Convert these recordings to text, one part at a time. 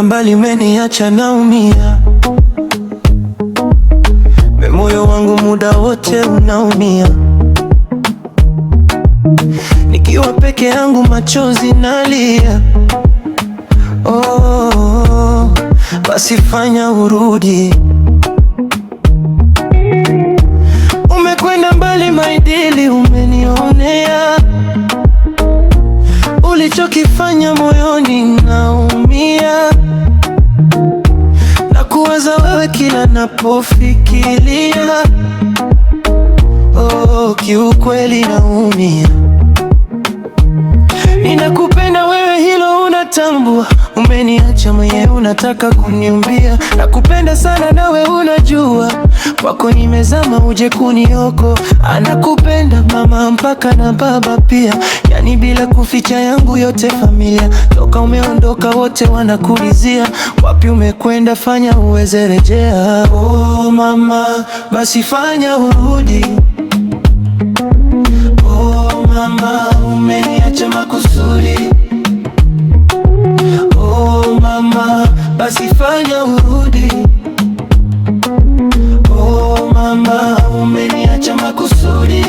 Umekwenda mbali, umeniacha naumia, moyo wangu muda wote unaumia, nikiwa peke yangu machozi nalia. Oh, basi fanya urudi. Umekwenda mbali my dear, umenionea ulichokifanya moyoni naumia, na kuwaza wewe kila napofikiria. Oh, kiukweli naumia. Ninakupenda wewe, hilo unatambua. Umeniacha mwenyewe, unataka kuniumbia. Nakupenda sana nawe unajua, kwako nimezama, uje kuniokoa. Anakupenda mama mpaka na baba pia, yani bila kuficha yangu yote familia. Toka umeondoka wote wanakulizia, wapi umekwenda, fanya uweze rejea. Oh mama, basi fanya urudi. Oh mama, umeniacha makusudi. Oh mama, basi fanya urudi. Oh mama, umeniacha makusudi.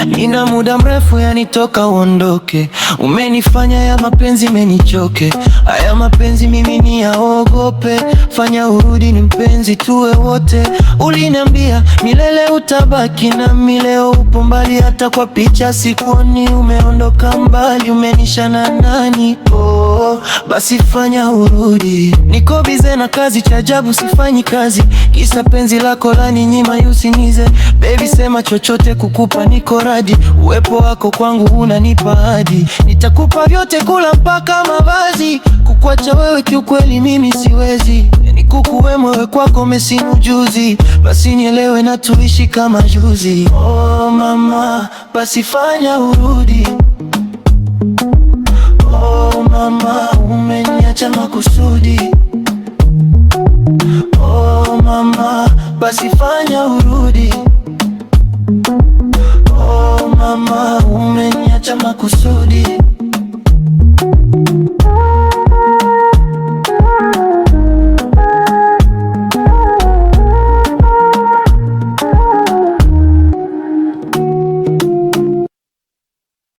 Nina muda mrefu yani toka uondoke, umenifanya ya mapenzi menichoke. Haya mapenzi mimi ni yaogope, fanya urudi ni mpenzi tuwe wote. Uliniambia milele utabaki nami, leo upo mbali, hata kwa picha sikuoni. Umeondoka mbali, umenishana nani? Oh, basi fanya urudi. Niko busy na kazi, cha ajabu sifanyi kazi, kisa penzi lako laninyima usingizi. Baby sema chochote kukupa, niko radi. Uwepo wako kwangu unanipa hadi, nitakupa vyote, kula mpaka mavazi. Kukuacha wewe kiukweli mimi siwezi, ni kukuwe wewe kwako mimi ujuzi. Basi nielewe na tuishi kama juzi. Oh mama, basi fanya urudi. Oh mama, umeniacha makusudi. Oh mama, basi fanya urudi. Oh mama, umeniacha makusudi.